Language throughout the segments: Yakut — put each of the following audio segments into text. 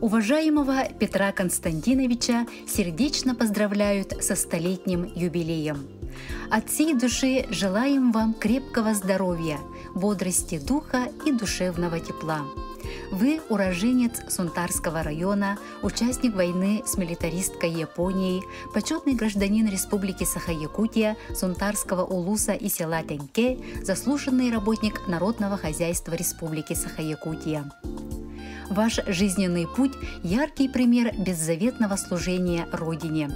Уважаемого Петра Константиновича сердечно поздравляют со столетним юбилеем. От всей души желаем вам крепкого здоровья, бодрости духа и душевного тепла. Вы уроженец Сунтарского района, участник войны с милитаристкой Японией, почетный гражданин Республики Саха-Якутия, Сунтарского улуса и села Тенке, заслуженный работник народного хозяйства Республики Саха-Якутия. Ваш жизненный путь – яркий пример беззаветного служения Родине.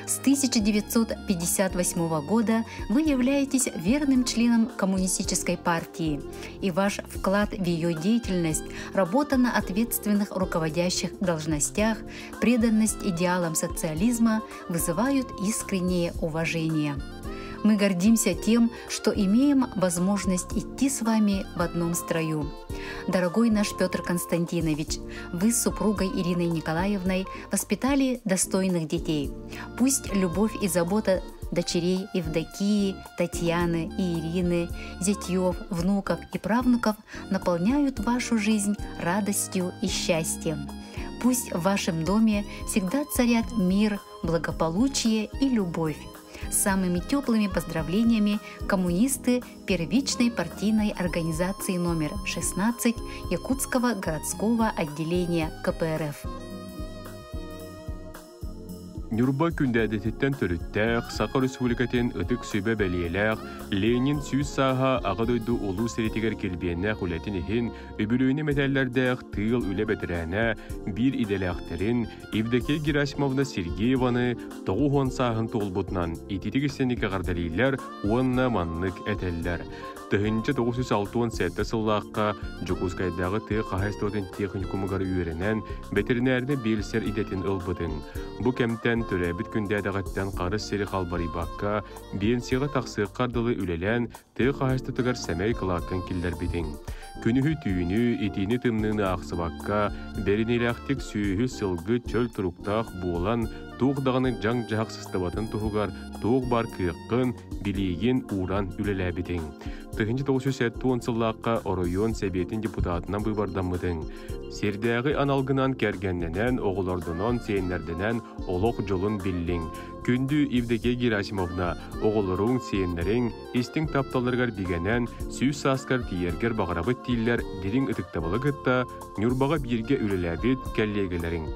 С 1958 года вы являетесь верным членом Коммунистической партии, и ваш вклад в ее деятельность, работа на ответственных руководящих должностях, преданность идеалам социализма вызывают искреннее уважение. Мы гордимся тем, что имеем возможность идти с вами в одном строю. Дорогой наш Петр Константинович, вы с супругой Ириной Николаевной воспитали достойных детей. Пусть любовь и забота дочерей Евдокии, Татьяны и Ирины, зятьев, внуков и правнуков наполняют вашу жизнь радостью и счастьем. Пусть в вашем доме всегда царят мир, благополучие и любовь. С самыми теплыми поздравлениями коммунисты первичной партийной организации номер 16 Якутского городского отделения КПРФ. Ньурба Күндээдэтиттэн төрүттээх, Саха Республикатын Ытык Сүбэ бэлиэлээх, Ленин сүүс сааһа Аҕа дойду Улуу сэриитигэр килбиэннээх үлэтин иһин үбүлүөйүнэй мэтээллэрдээх тыыл үлэ бэтэрээнэ биир идэлээхтэрин Евдокия Герасимовна Сергееваны 90 сааһын туолбутунан ититик истинник эҕэрдэлииллэр уонна маннык этэллэр. 1967 сыллаахха Дьокуускайдааҕы тыа хаһаайыстыбатын техникумугар үөрэнэн, бэтэринээринэй биэлсэр идэтин ылбытын. Бу кэмтэн төрөөбүт күндээдэҕиттэн харыс сири халбарыйбакка, биэнсийэҕэ тахсыахха дылы үлэлээн, тыа хаһаайыстыбатыгар сэмэй кылааккын киллэрбитиҥ. Күнүһү-түүнү, итиини-тымныыны аахсыбакка, бэриниилээхтик сүөһү, сылгы чөл туруктаах буолан, туох даҕаны дьаҥ-дьаһах сыстыбатын туһугар туох баар кыаххын, билиигин ууран үлэлээбитиҥ. 1970 сыллаахха оройуон сэбиэтин депутатынан быыбардаммытыҥ. Сирдээҕи аналгынан кэргэннэнэн, оҕолордонон, сиэннэрдэнэн олох дьолун биллиҥ. Күндү Евдокия Герасимовна, оҕолоруҥ, сиэннэриҥ истиҥ тапталларыгар бигэнэн, сүүс сааскар тиийэргэр баҕарабыт дииллэр дириҥ ытыктабылы кытта Ньурбаҕа бииргэ үлэлээбит кэллиэгэлэриҥ.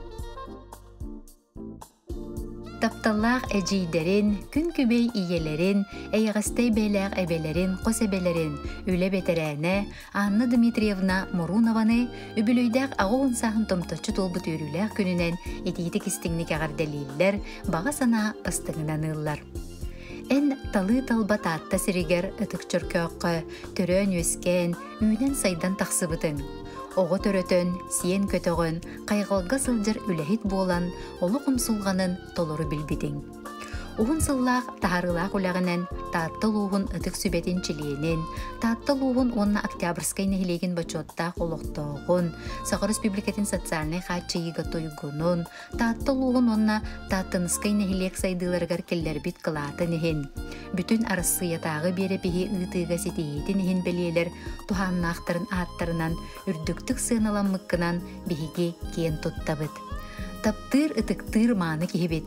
Тапталлаах эдьиийдэрин, күн күбэй ийэлэрин, эйэҕэстэй бэйэлээх эбэлэрин, хос эбэлэрин, үлэ бэтэрээнэ Анна Дмитриевна Мурунованы үбүлүөйдээх 80 сааһын томточчу туолбут үөрүүлээх күнүнэн итиитик истиҥник эҕэрдэлииллэр, баҕа санаа бастыҥынан ыыллар. Эн талыы-талба Таатта сиригэр Ытык Чөркөөххө төрөөн-үөскээн, үүнэн-сайдан тахсыбытыҥ. Оҕо төрөтөн, сиэн көтөҕөн, хайҕалга сылдьар үлэһит буолан, олох умсулҕанын толору билбитиҥ. Уһун сыллаах таһаарыылаах үлэҕинэн Таатта улууһун Ытык Сүбэтин чилиэнин, Таатта улууһун уонна Октябрьскай нэһилиэгин бочуоттаах олохтооҕун, Саха Өрөспүүбүлүкэтин социальнай хааччыйыыга туйгунун, Таатта улууһун уонна Тааттыныскай нэһилиэк сайдыыларыгар киллэрбит кылаатын иһин, бүтүн Арассыыйатааҕы биэрэпиһи ыытыыга ситиһиитин иһин бэлиэлэр туһааннаахтарын ааттарынан үрдүктүк сыаналаммыккынан биһиги киэн туттабыт. Таптыыр, ытыктыыр мааны киһибит.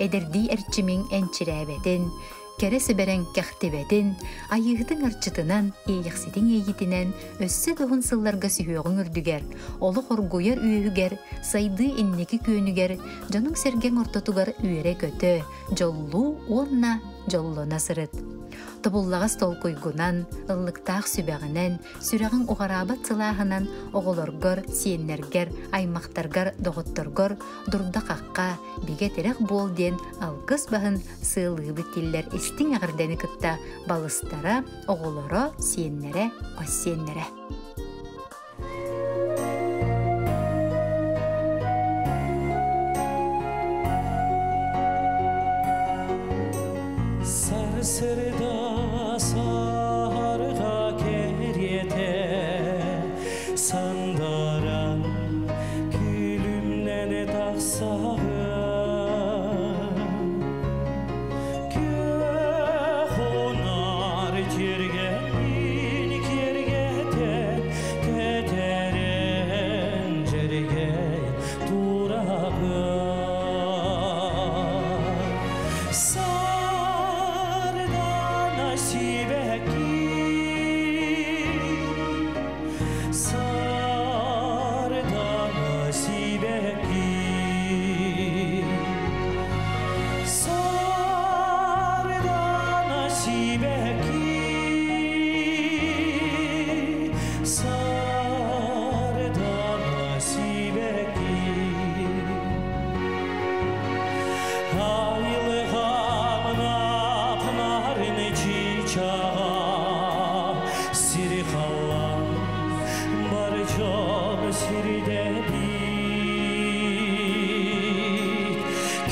Эдэрдии эрчимиҥ энчирээбэтин, кэрэ сэбэрэҥ кэхтибэтин, айыыһытыҥ арчытынан, иэйэхситиҥ иэйиитинэн өссө да уһун сылларга сүһүөҕүҥ үрдүгэр, олох оргуйар үөһүгэр, сайдыы инники күөнүгэр, дьонуҥ-сэргэҥ ортотугар үөрэ-көтө, дьоллуу уонна дьоллоно сырыт. Тобуллаҕас толкуйгунан, ыллыктаах сүбэҕинэн, сүрэҕиҥ уҕараабат сылааһынан оҕолоргор, сиэннэргэр, аймахтаргар, доҕотторгор дурда-хахха, бигэ тирэх буол диэн алгыс баһын сыалыыбыт тиллэр истиҥ эҕэрдэни кытта балыстара, оҕолоро, сиэннэрэ, хос сиэннэрэ. Сарсырда сарга кэриэтэ сандаран күлүмнэнэ тахсаҕын Күөх унаар тиэргэнин киэргэтэн. Сибэкки Айылҕамын апнарын чыычааҕа Сири халлаан бар дьон сирдэбит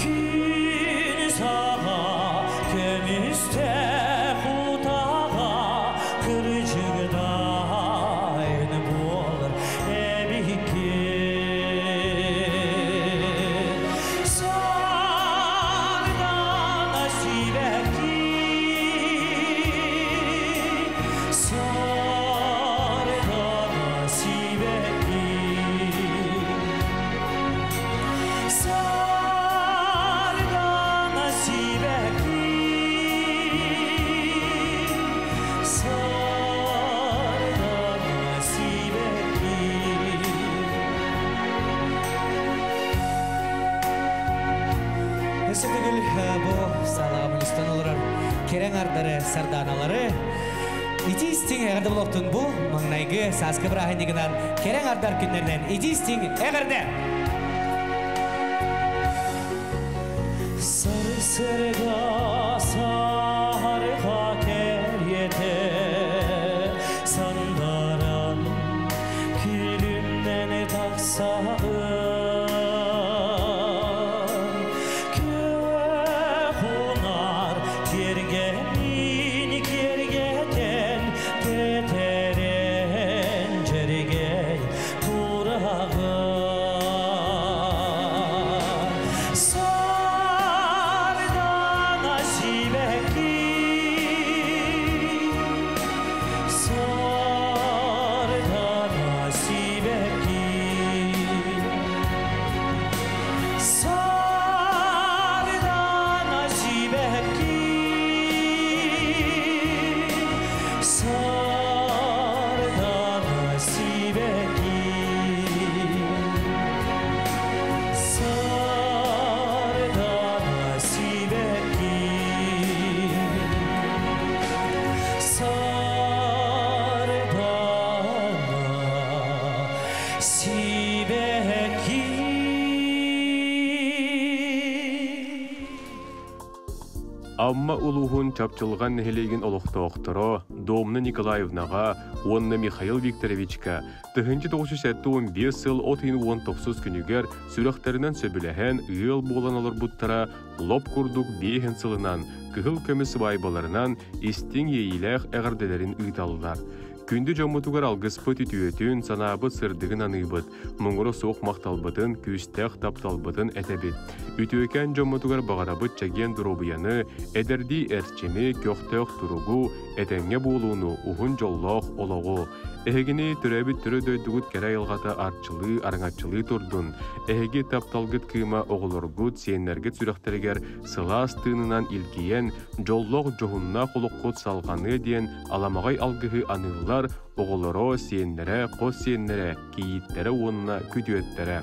Күн саҕа көмүстээх утаҕа Кырдьыгдайын буолар эбиккин Сардана сибэкки Сардана сибэкки Сардана сибэкки Сардана сибэкки Өссө төгүл бу саалаҕа мунньустан олорор кэрэ аҥардары, сардааналары итии истиҥ эҕэрдэ буолуохтун бу маҥнайгы сааскы бырааһынньыгынан кэрэ аҥардар күннэринэн итии истиҥ эҕэрдэ! Сарсырга саарга кэриэтэ сандаран күлүмнэн тахсаҕын Күөх унаар тиэргэнин киэргэтэн тэтэрэн дьэрэгэй тураҕын Сардана сибэкки Сардана сибэкки Сардана сибэкки Сардана сибэкки Сардана сибэкки Сардана сибэкки Амма улууһун Чапчылҕан нэһилиэгин олохтоохторо Домна Николаевнаҕа уонна Михаил Викторовичка 1975 сыл от ыйын 19 күнүгэр сүрэхтэринэн сөбүлэһэн ыал буолан олорбуттара лоп курдук биэһин сылынан кыһыл көмүс сыбаайбаларынан истиҥ иэйиилээх эҕэрдэлэрин ыыталлар. Күндү дьоммутугар алгыспыт үтүөтүн, санаабыт сырдыгын аныыбыт, муҥура суох махталбытын, күүстээх тапталбытын этэбит. Үтүөкэн дьоммутугар баҕарабыт чэгиэн доруобуйаны, эдэрдии эрчими, көхтөөх туругу, этэҥҥэ буолууну, уһун дьоллоох олоҕу. Эһигини төрөөбүт төрүт дойдугут кэрэ айылҕата арчылыы, араҥаччылыы турдун. Эһиги тапталгыт кыыма оҕолоргут, сиэннэргит сүрэхтэригэр сылаас тыынынан илгийэн, дьоллоох дьоһуннаах олоххут салҕаныа диэн аламаҕай алгыһы аныыллар оҕолоро, сиэннэрэ, хос сиэннэрэ, кийииттэрэ уонна күтүөттэрэ.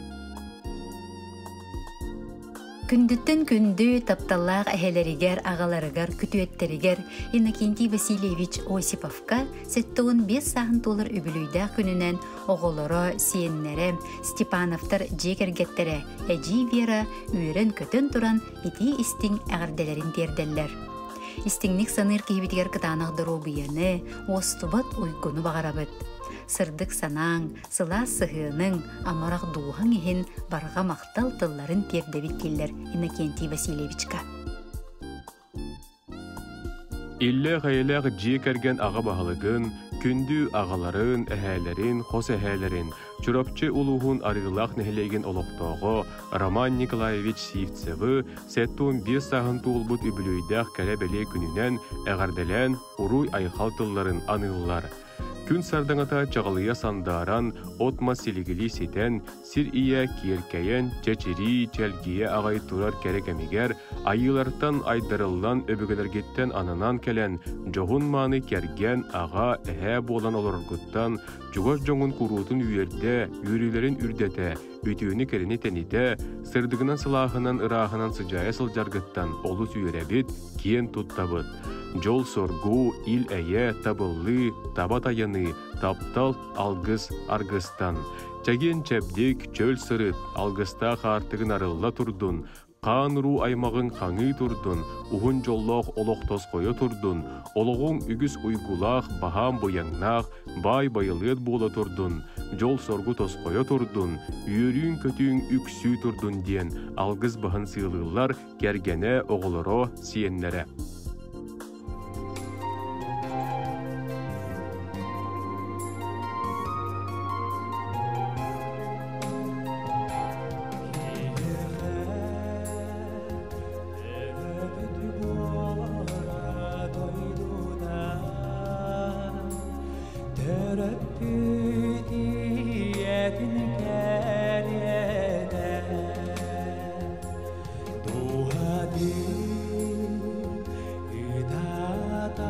Күндүттэн күндү тапталлаах эһэлэригэр, аҕаларыгар, күтүөттэригэр Иннокентий Васильевич Осиповка 75 сааһын туолар үбүлүйдээх күнүнэн оҕолоро, сиэннэрэ, Степановтар дьиэ кэргэттэрэ Эдьиий Вера үөрэн-көтөн туран итии-истиҥ эҕэрдэлэрин тиэрдэллэр. Истиҥник саныыр киһибитигэр кытаанах доруобуйаны, уостубат уйгуну баҕарабыт. Сырдык санааҥ, сылаас сыһыаныҥ, амарах дууһаҥ иһин барҕа махтал тылларын тиэрдэбит дииллэр Иннокентий Васильевичка. Иллээх-эйэлээх дьиэ кэргэн аҕа баһылыгын, күндү аҕаларын, эһээлэрин, хос эһээлэрин, Чурапчы улууһун Арыылаах нэһилиэгин олохтооҕо Роман Николаевич Сивцевы 75 сааһын туолбут үбүлүөйдээх кэрэ-бэлиэ күнүнэн эҕэрдэлээн уруй-айхал тылларын аныыллар. Күн сардаҥата чаҕылыйа сандааран, от-мас силигилии ситэн, сир ийэ киэркэйэн, чэчирии, чэлгийэ аҕай турар кэрэ кэмигэр айыылартан айдарыллан өбүгэлэргиттэн ананан кэлэн, дьоһун-мааны кэргэн, аҕа, эһээ буолан олороргуттан чугас дьоҥун куруутун үөрдэ, үөрүүлэрин үрдэтэ, үтүөнү-кэрэни тэнитэ, сырдыгынан сылааһынан ырааһынан сыдьаайа сылдьаргыттан олус үөрэбит, киэн туттабыт. Дьол-соргу, ил-эйэ, табыллыы, таба тайаныы, таптал, алгыс, аргыстан. Чэгиэн-чэбдик, чөл сырыт, алгыстаах аартыгын арылла турдун, хаан-уруу аймаҕыҥ хаҥыы турдун, уһун дьоллоох олох тосхойо турдун, олоҕуҥ үгүс уйгулаах, баһаам быйаҥнаах, баай байылыат буола турдун, дьол-соргу тосхойо турдун, үөрүүҥ-көтүүҥ үксүү турдун диэн алгыс баһын сыалыыллар кэргэнэ, оҕолоро, сиэннэрэ. Төрөппүт ийэтин кэриэтэ Дууһатын ытатан,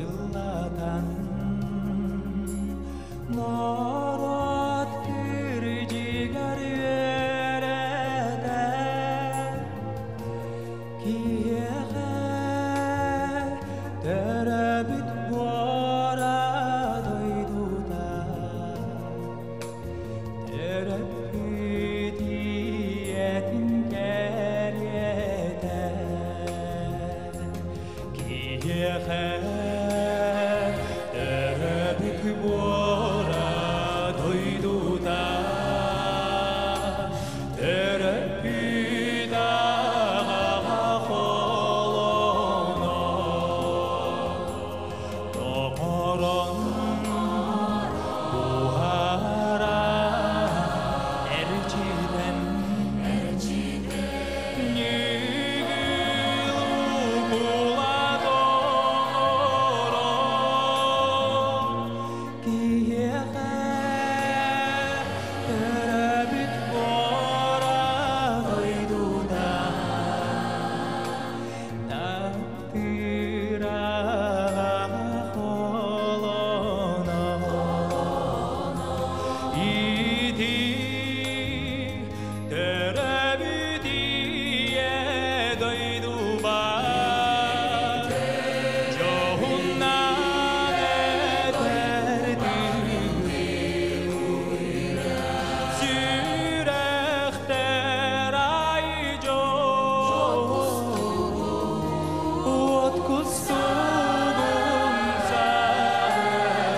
ыллатан, норуот кырдьыгар үөрэтэ, киһиэхэ төрөөбүт буора дойдута. Төрөппүт ийэтин кэриэтэ, киһиэхэ төрөөбүт буора дойдута, төрөппүт аҕаҕа холоно, тоҥорон буһара эрчитэн ньүгүл укула тоҥорон киһиэхэ төрөөбүт буора дойдута таптыыр аҕаҕа холоно ити төрөөбүт ийэ дойдубар дьоһуннаах этэрдии сүрэхтэр ай дьол уот кустугун саҕыы.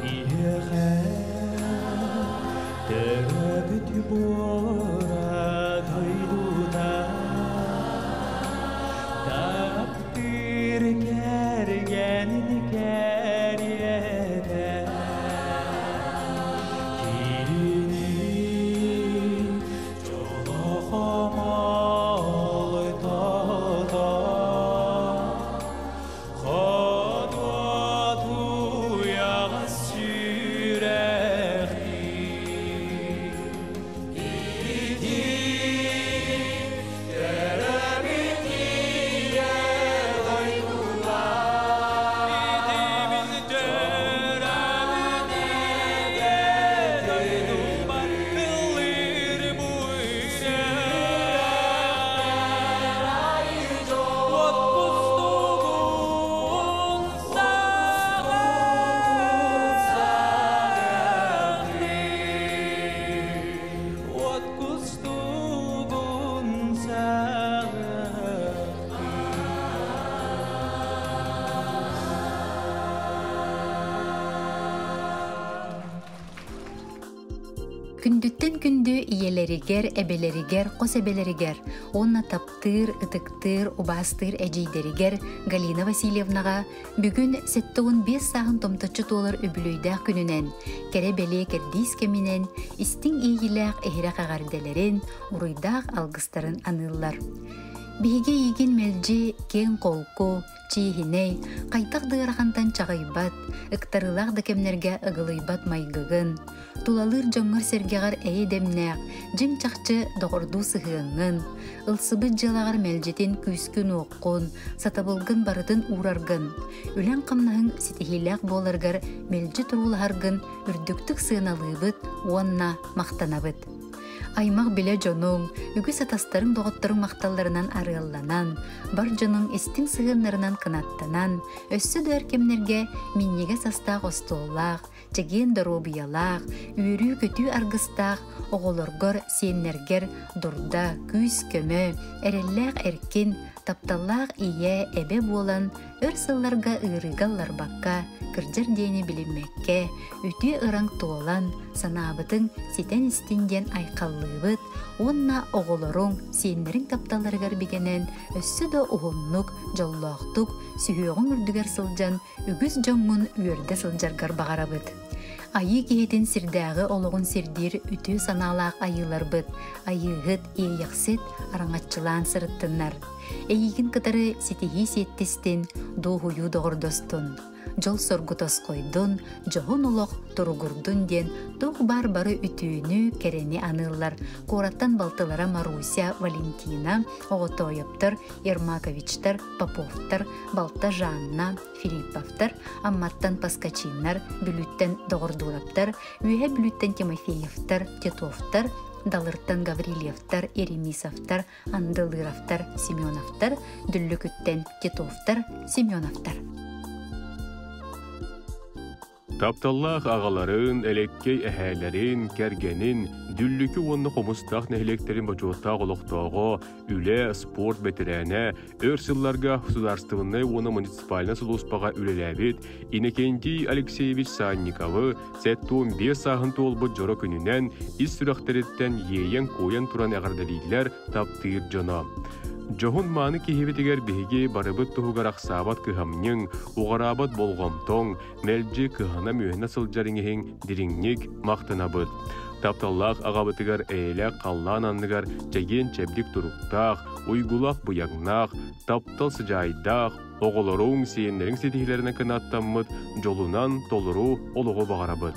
Киһиэхэ төрөөбүт буора дойдута таптыыр кэргэнин кэриэтэ киһини дьоло хомолтото хотуйаҕа сүрэхтии ити төрөөбүт ийэ дойдуга итибин төрөөбүт ийэ дойдубар ыллыыр бу уот кустугун саҕахтыы уот кустугун саҕахтыы. Күндүттэн күндү ийэлэригэр, эбэлэригэр, хос эбэлэригэр уонна таптыыр, ытыктыыр, убаастыыр эдьиийдэригэр Галина Васильевнаҕа бүгүн 75 сааһын томточчу туолар үбүлүөйдээх күнүнэн, кэрэ-бэлиэ кэрдиис кэминэн истиҥ иэйиилээх иһирэх эҕэрдэлэрин, уруйдаах алгыстарын аныыллар. Биһиги эйигин мэлдьи киэҥ-холку, чиэһинэй, хайдах да ыарахантан чаҕыйбат, ыктарыылаах да кэмнэргэ ыгылыйбат майгыгын, тулалыыр дьоҥҥор-сэргэҕэр эйэ-дэмнээх, дьиҥ-чахчы доҕордуу сыһыаҥҥын, ылсыбыт дьыалаҕар мэлдьитин күүскүн-уоххун, сатабылгын барытын уураргын, үлэҥ-хамнаһыҥ ситиһиилээх буоларыгар мэлдьи туруулаһаргын үрдүктүк сыаналыыбыт уонна махтанабыт. Аймах-билэ дьонуҥ, үгүс атастарыҥ-доҕотторуҥ махталларынан арыалланан, бар дьонуҥ истиҥ сыһыаннарынан кынаттанан, өссө да өр кэмнэргэ минньигэс астаах остуоллаах, чэгиэн доруобуйалаах, үөрүү-көтүү аргыстаах оҕолоргор, сиэннэргэр дурда, күүс-көмө, эрэллээх эркин, тапталлаах ийэ, эбэ буолан өр сылларга ыарыыга ылларбакка, кырдьар диэни билиммэккэ, үтүө ыраҥ туолан, санаабытыҥ ситэн истин диэн айхаллыыбыт уонна оҕолоруҥ, сиэннэриҥ тапталларыгар бигэнэн өссө да уһуннук, дьоллоохтук, сүһүөҕүҥ үрдүгэр сылдьан үгүс дьоҥҥун үөрдэ сылдьаргар баҕарабыт. Айыы киһитин сирдээҕи олоҕун сирдиир үтүө санаалаах айыыларбыт Айыыһыт, Иэйэхсит араҥаччылаан сырыттыннар. Эйиигин кытары ситиһии сиэттистин, дуоһуйуу доҕордостун. Дьол-соргу тосхойдун, дьоһун олох туругурдун диэн туох баар бары үтүөнү, кэрэни аныыллар. Куораттан балтылара Маруся, Валентина, Оҕотоойоптор, Ермаковичтар, Поповтар, балта Жанна, Филипповтар, Амматтан Паскачиннар, Бүлүүттэн Доҕордуулаптар, Үөһэ Бүлүүттэн Тимофеевтар, Титовтар, Далыртан Гаврильевтар, Еремисовтар, Андылыровтар, Семеновтар, Дүллүкүттэн Титовтар, Семеновтар. Тапталлаах аҕаларын, элэккэй эһээлэрин, кэргэнин, Дүллүкү уонна Хомустаах нэһилиэктэрин бочуоттаах олохтооҕо, үлэ, спорт бэтэрээнэ, өр сылларга судаарыстыбаннай уонна муниципальнай сулууспаҕа үлэлээбит Иннокентий Алексеевич Санниковы 75 сааһын туолбут дьоро күнүнэн ис сүрэхтэриттэн иэйэн-куойан туран эҕэрдэлииллэр таптыыр дьоно. Дьоһун мааны киһибитигэр биһиги барыбыт туһугар ахсаабат кыһамньыҥ, уҕараабат болҕомтоҥ, мэлдьи кыһана-мүһэнэ сылдьар иҥиһиҥ дириҥник махтанабыт. Тапталлаах аҕабытыгар эйэлээх халлаан анныгар чэгиэн-чэбдик туруктаах, уйгулаах быйаҥнаах, таптал сыдьаайдаах, оҕолоруҥ, сиэннэриҥ ситиһиилэринэн кынаттаммыт дьолунан толору олоҕу баҕарабыт.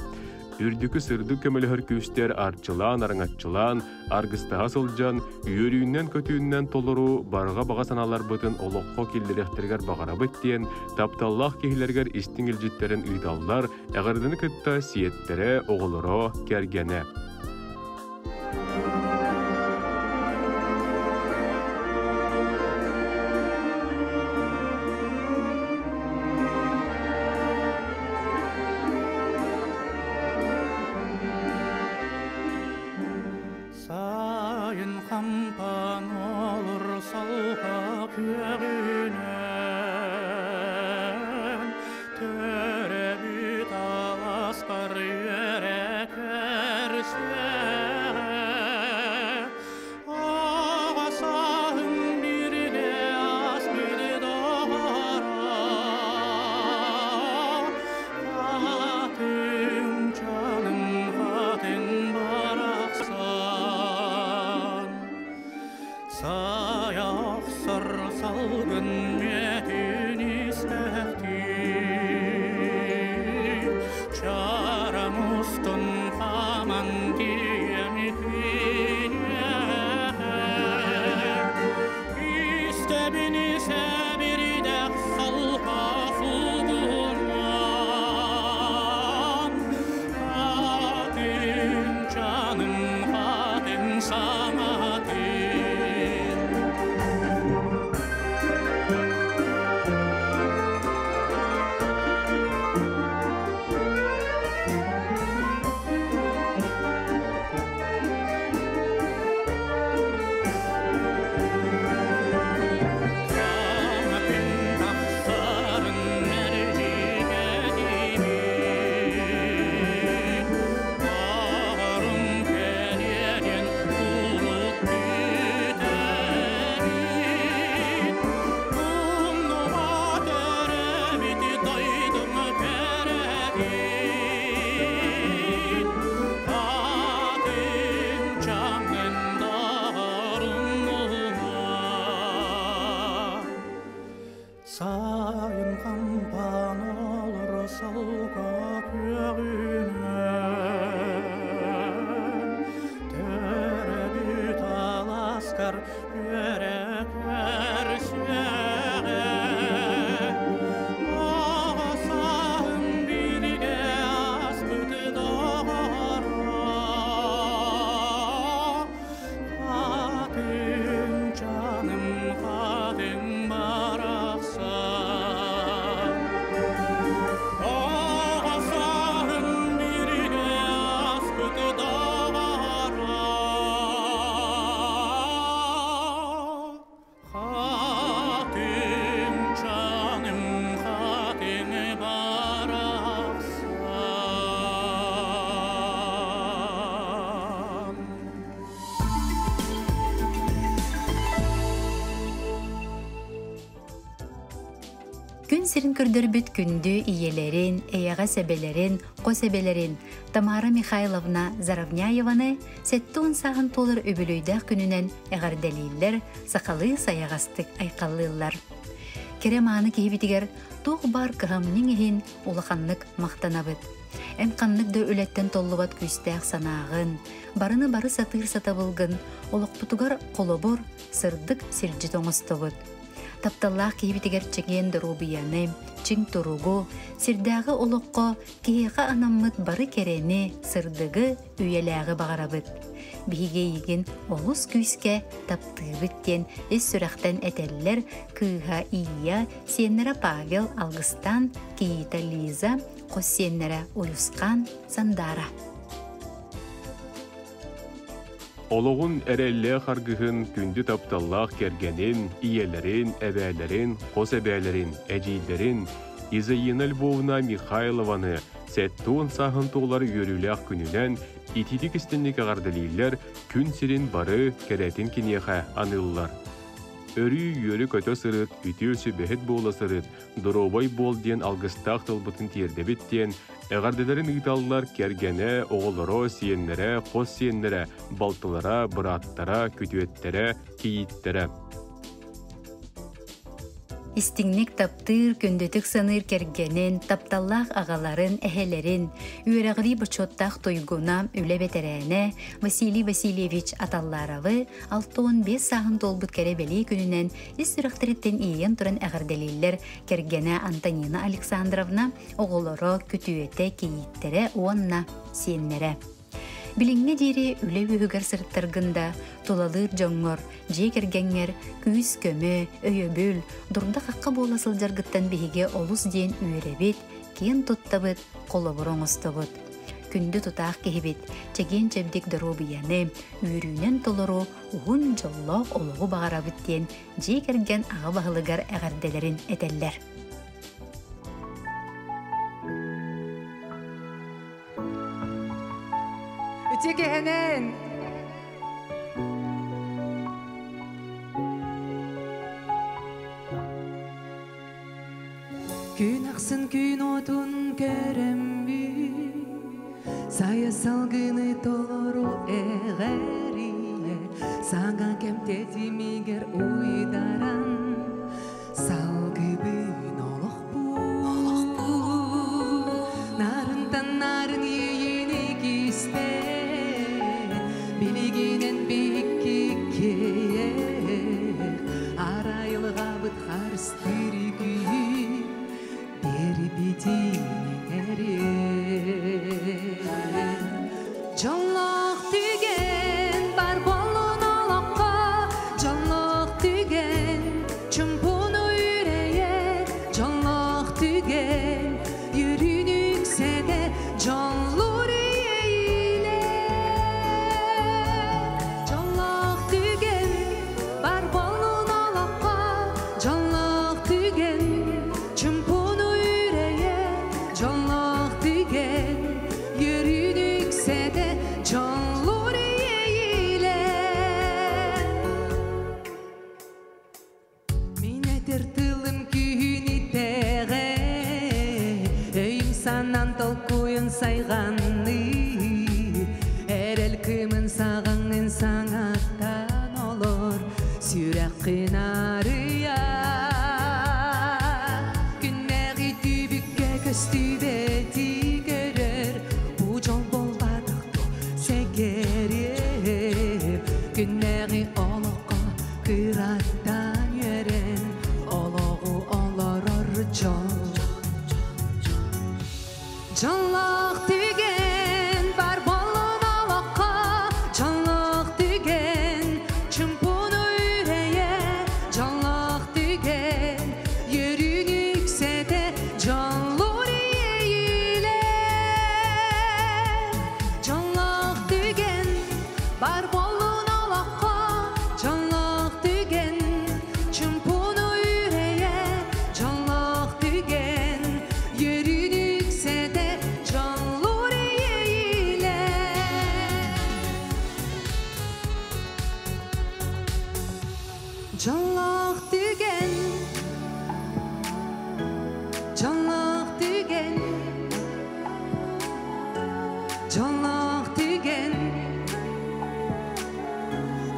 Үрдүкү сырдык көмөлөһөр күүстэр арчылаан-араҥаччылаан, аргыстаһа сылдьан, үөрүүнэн-көтүүнэн толору барҕа баҕа санааларбытын олоххо киллэриэхтэригэр баҕарабыт диэн тапталлаах киһилэригэр истиҥ илдьиттэрин ыыталлар, эҕэрдэни кытта сиэттэрэ, оҕолоро, кэргэнэ. Сайын хампан олор салға күөгүнэн Төрөбүт аласпар үөрэ көрсүөҕэ Аҕа сааһым бииргэ ааспыт доҕоро Хатыҥ чаным хатыҥ барахсан Сайа охсор салгын мүөтүн истэхтии Чарам устун хааман тиийэн Истэбин сэбирдэх салха сулгунан Хатын чаным хатын саҥатын. Күн сирин көрдөрбүт күндү ийэлэрин, эйэҕэс эбэлэрин, хос эбэлэрин Тамара Михайловна Заровняеваны 70 сааһын туолар үбүлүөйдээх күнүнэн эҕэрдэлииллэр, сахалыы сайаҕастык айхаллыыллар. Кэрэ мааны киһибитигэр туох баар кыһамньыҥ иһин улаханнык махтанабыт. Эн ханнык да үлэттэн толлубат күүстээх санааҕын, барыны бары сатыыр сатабылгын олохпутугар холобур, сырдык сирдьит оҥостобут. Тапталлаах киһибитигэр чэгиэн доруобуйаны, чиҥ туругу, сирдээҕи олоххо киһиэхэ анаммыт бары кэрэни, сырдыгы, үйэлээҕи баҕарабыт. Биһиги эйигин олус күүскэ таптыыбыт диэн ис сүрэхтэн этэллэр кыыһа Ия, сиэннэрэ Павел Алгыстан, кийиитэ Лиза, хос сиэннэрэ Уйусхан, Сандаара. Олоҕун эрэллээх аргыһын, күндү тапталлаах кэргэнин, ийэлэрин, эбээлэрин, хос эбээлэрин, эдьиийдэрин Изаина Львовна Михайлованы 70 сааһын туолар үөрүүлээх күнүнэн итиитик истинник эҕэрдэлииллэр, күн сирин бары кэрэтин киниэхэ аныыллар. Өрүү үөрэ-көтө сырыт, үтүө сүбэһит буола сырыт, доруобай буол диэн алгыстаах тылбытын тиэрдэбит диэн эҕэрдэлэрин ыыталлар кэргэнэ, оҕолоро, сиэннэрэ, хос сиэннэрэ, балтылара, бырааттара, күтүөттэрэ, кийииттэрэ. Истиҥник таптыыр, күндүтүк саныыр кэргэнин, тапталлаах аҕаларын, эһэлэрин, үөрэҕирии бочуоттаах туйгуна, үлэ бэтэрээнэ Василий Васильевич Аталларовы 65 сааһын туолбут кэрэ бэлиэ күнүнэн ис сүрэхтэриттэн иэйэн туран эҕэрдэлииллэр кэргэнэ Антонина Александровна, оҕолоро, күтүөтэ, кийииттэрэ уонна сиэннэрэ. Билиҥҥэ диэри үлэ үөһүгэр сырыттаргын да, тулалыыр дьоҥҥор, дьиэ кэргэҥҥэр күүс-көмө, өйөбүл, дурда-хахха буола сылдьаргыттан биһиги олус диэн үөрэбит, киэн туттабыт, холобур оҥостобут. Күндү тутаах киһибит, чэгиэн-чэбдик доруобуйаны, үөрүүнэн толору уһун дьоллоох олоҕу баҕарабыт диэн дьиэ кэргэн аҕа баһылыгар эҕэрдэлэрин этэллэр. Үтүө кэһэнэн! Күн ахсын күн отун көрөммүн, Сайа салгыны толору эҕэрийэ, Саҥа кэм тэтимигэр уйдаран, Салгыбын олохпун, Нарынтан нарын иэйиини кистээн, Билигинэн биһикки киэх, Арайылҕабыт харыстыыр күүһүн Биэрбитин иҥэрин. Дьоллоох түгэн бар буоллун олоххо, Дьоллоох түгэн чуумпуну үрэйэр, Дьоллоох түгэн үөрүүнү үксэтэр, Дьоллуур иэйиилэр. Дьоллоох түгэн бар буоллун олоххо, Дьоллоох түгэн чуумпуну үрэйэр, Дьоллоох түгэн үөрүүнү үксэтэр, Дьоллуур иэйиилэр. Мин этэр тылым күүһүн итэҕэй, Өйүм санаан толкуйун сайҕаныы, Эрэл кыымын саҕаҥын саҥаттан олор, Сүрэххин арыйа. Күннээҕи түбүккэ көстүбэти көрөр, Бу дьол буолбатах дуо сэгэриэм. Күннээҕи олоххо кыраттан үөрэн, Олоҕу олорор дьол. Дьоллоох түгэн бар буоллун олоххо, Дьоллоох түгэн чуумпуну үрэйэр, Дьоллоох түгэн үөрүүнү үксэтэр, Дьоллуур иэйиилэр. Дьоллоох түгэн бар буоллун олоххо, Дьоллоох түгэн чуумпуну үрэйэр, Дьоллоох түгэн үөрүүнү үксэтэр, Дьоллуур иэйиилэр. Дьоллоох түгэн.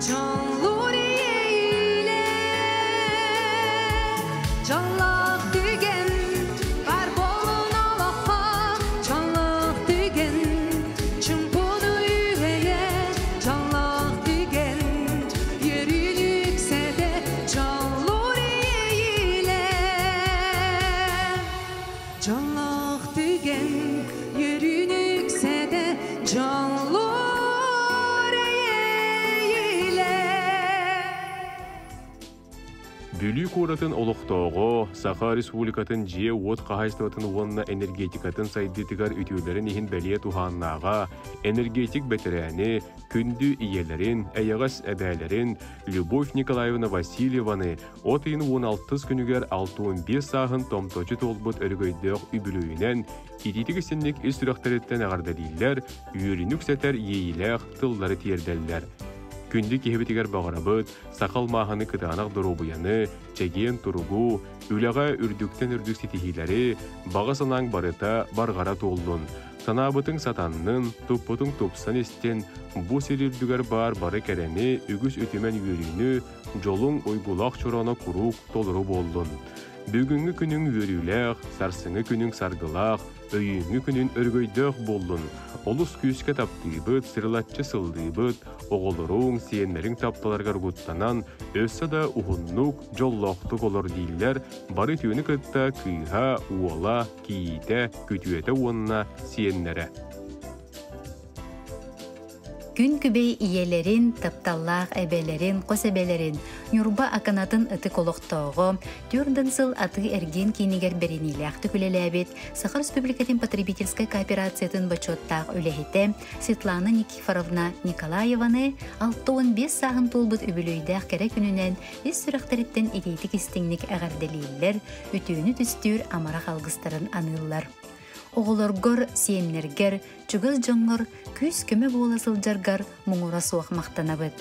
Дьоллуур иэйиилээх, дьоллоох түгэн бар буолун олоххо, дьоллоох түгэн чуумпуну үрэйэ, дьоллоох түгэн үөрүүнү үксэтэ, дьоллуур иэйиилээх, дьоллоох түгэн үөрүүнү үксэтэ, дьоллуур иэйиилээх. Бүлүү куоратын олохтооҕо, Саха Республикатын дьиэ-уот хаһаайыстыбатын уонна энергетикатын сайдыытыгар үтүөлэрин иһин бэлиэ туһааннааҕа, энергетик бэтэрээни, күндү ийэлэрин, эйэҕэс эбээлэрин Любовь Николаевна Васильеваны от ыйын 16 күнүгэр 65 сааһын томточу туолбут өрөгөйдөөх үбүлүөйүнэн итиитик истинник ис сүрэхтэриттэн эҕэрдэлииллэр, үөрүүнү үксэтэр иэйиилээх тыллары тиэрдэллэр. Күндү киһибитигэр баҕарабыт, саха алмааһыны кытаанах доруобуйаны, чэгиэн туругу, үлэҕэ үрдүктэн үрдүк ситиһиилэри, баҕа санааҥ барыта барҕара туоллун. Санаабытыҥ сатаннын, туппутуҥ тупсан истин, бу сир үрдүгэр баар бары кэрэни, үгүс үтүмэн үөрүүнү, дьолуҥ уйгулаах чороно куруук толору буоллун. Бүгүҥҥү күнүҥ үөрүүлээх, сарсыҥҥы күнүҥ саргылаах, өйүүҥҥү күнүн өрөгөйдөөх буоллун. Олус күүскэ таптыыбыт, сырылаччы сыллыыбыт, оҕолоруҥ, сиэннэриҥ тапталарыгар угуттанан, өссө да уһуннук, дьоллоохтук олор дииллэр, бары үтүөнү кытта кыыһа, уола, кийиитэ, күтүөтэ уонна сиэннэрэ. Күн күбэй ийэлэрин, тапталлаах эбэлэрин, хос эбэлэрин, Ньурба Аканатын ытык олохтооҕо, түөрт сыл атыы эргиэн киинигэр бэриниилээхтик үлэлээбит Саха Республикатын потребительскай кооперациятын бочуоттаах үлэһитэ Светлана Никифоровна Николаеваны 65 сааһын туолбут үбүлүөйдээх кэрэ күнүнэн ис сүрэхтэриттэн итиитик истиҥник эҕэрдэлииллэр, үтүөнү түстүүр амарах алгыстарын аныыллар. Оҕолоргор, сиэннэргэр, чугас дьоҥҥор күүс-көмө буола сылдьаргар муҥура суох махтанабыт.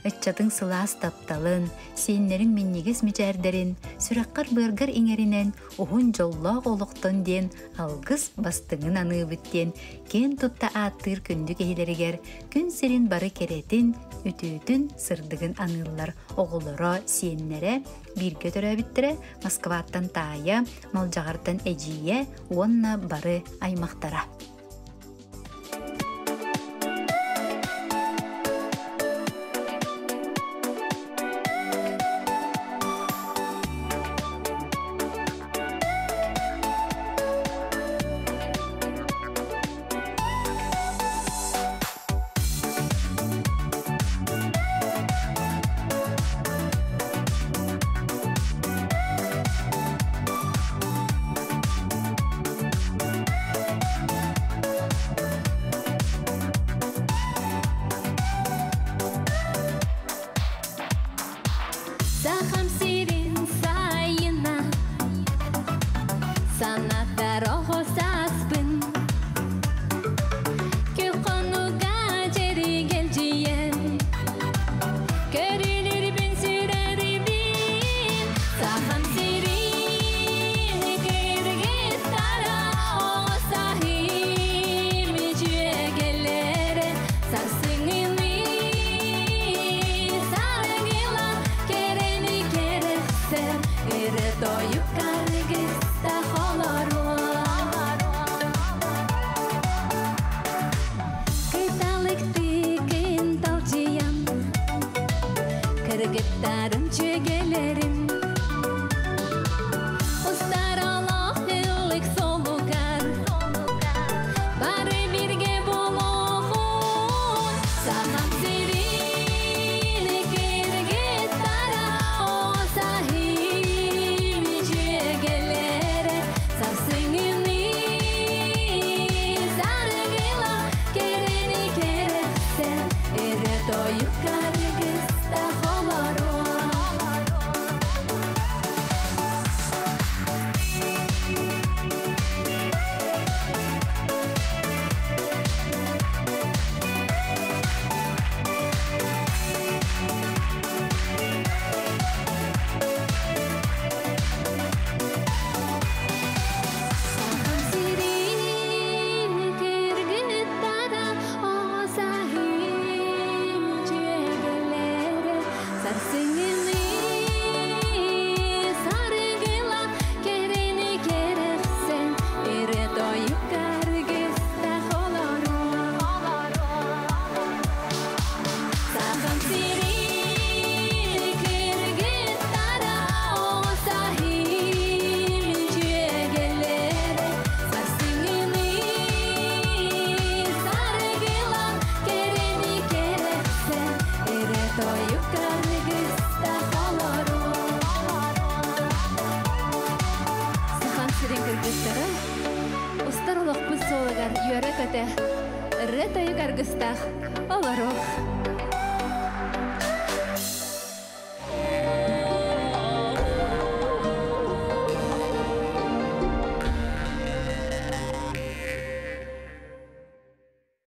Ыччатыҥ сылаас тапталын, сиэннэриҥ минньигэс мичээрдэрин, сүрэххэр-быаргар иҥэринэн уһун дьоллоох олохтон диэн алгыс бастыҥын аныыбыт диэн киэн тутта ааттыыр күндү киһилэригэр күн сирин бары кэрэтин, үтүөтүн, сырдыгын аныыллар оҕолоро, сиэннэрэ, бииргэ төрөөбүттэрэ Москваттан таайа, Малдьаҕартан эдьиийэ уонна бары аймахтара. Сахам сирин сайына, Санаттар оҕо сааспын, Күөх хонууга дьэргэлдьийэн, Көрүлүрбүн сүрэрибин. Сахам сирин кыргыттара, Оҕо сааһым дьүөгэлэрэ, Сарсыҥҥыны саргылан, Кэрэни кэрэхсээн, Ырыа тойук аргыстаах олоруо. Кыталыктыы талдьыйан, Кыргыттарым дьүөгэлэрим, Устар олох ыллык суолугар, Бары бииргэ буолуоҕун. Сахам сирин кыргыттара, Оҕо сааһым дьүөгэлэрэ, Сарсыҥҥыны саргылан, Кэрэни кэрэхсээн, Ырыа тойук аргыстаах олоруо. Сахам сирин кыргыттара, Оҕо сааһым дьүөгэлэрэ. сирин кыргыттара, устар олохпут суолугар үөрэ-көтө, ырыа-тойук аргыстаах олоруох.